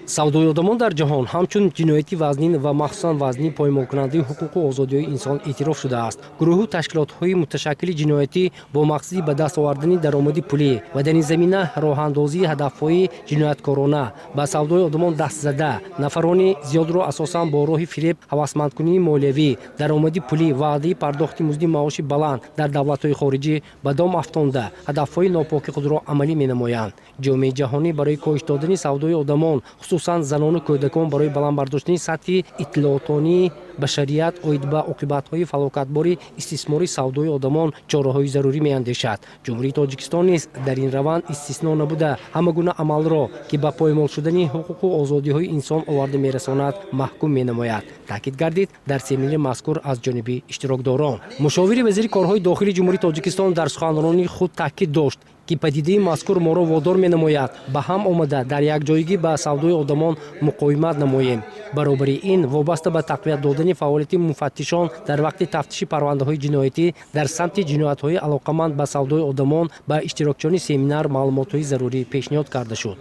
Савдои одамон дар ҷаҳон ҳамчун ҷинояти вазнин ва махсусан вазнин, поймолкунандаи ҳуқуқу озодиҳои инсон эътироф шудааст. Гурӯҳу ташкилотҳои муташаккили ҷиноятӣ бо мақсади ба даст овардани даромади пулӣ ва дар ин замина роҳандозии ҳадафҳои ҷинояткорона ба савдои одамон даст зада, нафарони зиёдро асосан бо роҳи фиреб, ҳавасмандкунии молиявӣ, даромади пулӣ, ваъдаи пардохти музди маоши баланд дар давлатҳои хориҷӣ ба дом афтонда, ҳадафҳои нопоки худро амалӣ менамоянд. Ҷомеаи ҷаҳонӣ барои коҳиш додани савдои одамон, хусусан занону кӯдакон, барои баланд бардоштани сатҳи иттилоотонии башарият оид ба оқибатҳои фалокатбори истисмори савдои одамон чораҳои зарурӣ меандешад. Ҷумҳурии Тоҷикистон низ дар ин раванд истисно набуда, ҳама гуна амалро, ки ба поймол шудани ҳуқуқу озодиҳои инсон оварда мерасонад, маҳкум менамояд, таъкид гардид дар семинари мазкур аз ҷониби иштирокдорон. Мушовири вазири корҳои дохили Ҷумҳурии Тоҷикистон дар суханронии худ таъкид дошт, ки падидаи мазкур моро водор менамояд ба ҳам омада, дар якҷоягӣ ба савдои одамон муқовимат намоем. Баробари ин, вобаста ба тақвият додани фаъолияти муфаттишон дар вақти тафтиши парвандаҳои ҷиноятӣ дар самти ҷиноятҳои алоқаманд ба савдои одамон ба иштирокчиёни семинар маълумотҳои зарурӣ пешниҳод карда шуд.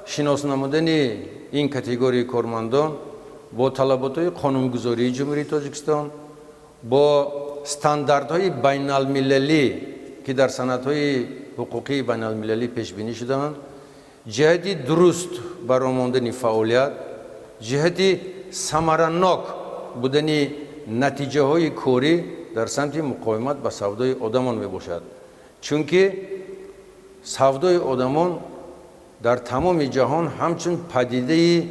Шинос намудани ин категорияи кормандон бо талаботҳои қонунгузории Ҷумҳурии Тоҷикистон, бо стандартҳои байналмилалӣ, ки дар санадҳои ҳуқуқии байналмилалӣ пешбинӣ шудаанд, ҷиҳати дуруст баромондани фаъолият, ҷиҳати самаранок будани натиҷаҳои корӣ дар самти муқовимат ба савдои одамон мебошад. Чунки савдои одамон дар тамоми ҷаҳон ҳамчун падидаи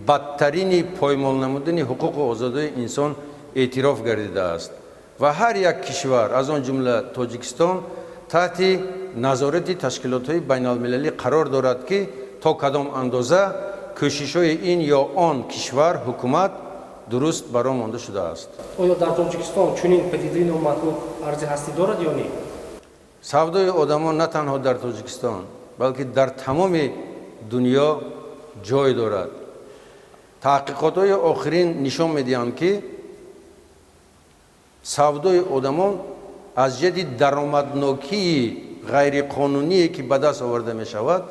бадтарини поймол намудани ҳуқуқу озодии инсон эътироф гардидааст ва ҳар як кишвар, аз он ҷумла Тоҷикистон, таҳти назорати ташкилотҳои байналмилалӣ қарор дорад, ки то кадом андоза кӯшишҳои ин ё он кишвар, ҳукумат дуруст ба роҳ монда шудааст. Оё дар Тоҷикистон чунин падидаи номатлуб арзи ҳастӣ дорад ё не? Савдои одамон на танҳо дар Тоҷикистон, балки дар тамоми дунё ҷой дорад. Таҳқиқотҳои охирин нишон медиҳанд, ки савдои одамон аз ҷиҳати даромаднокии ғайриқонуние, ки ба даст оварда мешавад,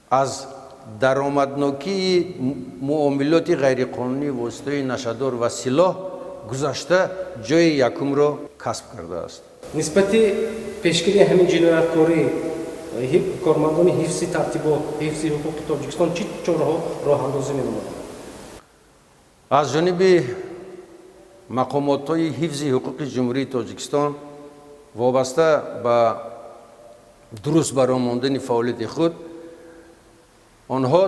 аз даромаднокии муомилоти ғайриқонунии воситаҳои нашадор ва силоҳ гузашта, ҷои якумро касб кардааст. Нисбати пешгирии ҳамин ҷинояткорӣ кормандони ҳифзи тартибот, ҳифзи ҳуқуқи Тоҷикистон чӣ чораҳо роҳандозӣ менамоянд? Аз ҷониби мақомотҳои ҳифзи ҳуқуқи Ҷумҳурии Тоҷикистон вобаста ба дуруст ба роҳ мондани фаъолияти худ онҳо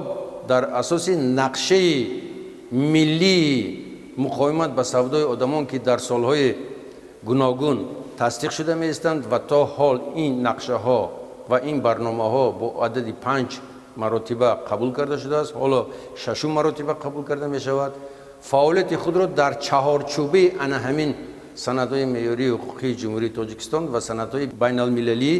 дар асоси нақшаи миллии муқовимат ба савдои одамон, ки дар солҳои гуногун тасдиқ шуда меистанд ва то ҳол ин нақшаҳо ва ин барномаҳо бо адади панҷ маротиба қабул карда шудааст, ҳоло шашум маротиба қабул карда мешавад, фаъолияти худро дар чаҳорчӯбаи ана ҳамин санадҳои меъёрии ҳуқуқии Ҷумҳурии Тоҷикистон ва санадҳои байналмилалӣ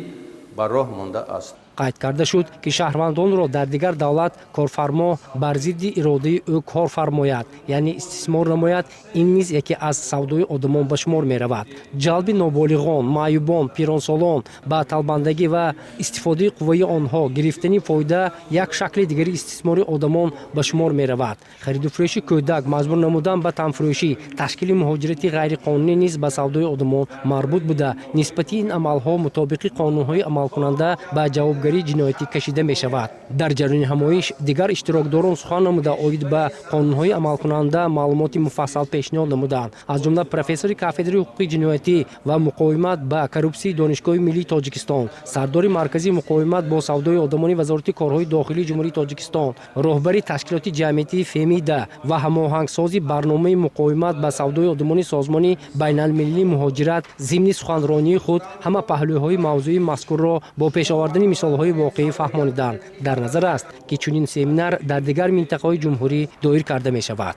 ба роҳ монда аст. Қайд карда шуд, ки шаҳрвандонро дар дигар давлат корфармо бар зидди иродаи ӯ кор фармояд, яъне истисмор намояд, ин низ яке аз савдои одамон ба шумор меравад. Ҷалби ноболиғон, маъюбон, пиронсолон ба талбандагӣ ва истифодаи қувваи онҳо, гирифтани фоида як шакли дигари истисмори одамон ба шумор меравад. Хариду фурӯши кӯдак, маҷбур намудан ба танфурӯшӣ, ташкили муҳоҷирати ғайриқонунӣ низ ба савдои одамон марбут буда, нисбати ин амалҳо мутобиқи қонунҳои амалкунанда ба ҷавобгарии ҷиноятӣ кашида мешавад. Дар ҷараёни ҳамоиш дигар иштирокдорон сухан намуда, оид ба қонунҳои амалкунанда маълумоти муфассал пешниҳод намуданд. Аз ҷумла профессори кафедраи ҳуқуқи ҷиноятӣ ва муқовимат ба коррупсияи Донишгоҳи миллии Тоҷикистон, сардори Маркази муқовимат бо савдои одамони Вазорати корҳои дохилии Ҷумҳурии Тоҷикистон, роҳбари ташкилоти ҷамъиятии «Фемида» ва ҳамоҳангсози барномаи муқовимат ба савдои одамони Созмони байналмилалии муҳоҷират зимни суханронии худ ҳама паҳлӯҳои мавзӯи мазкурро бо пешовардани мисолҳои воқеӣ фаҳмониданд. Дар назар аст, ки чунин семинар дар дигар минтақаҳои ҷумҳурӣ доир карда мешавад.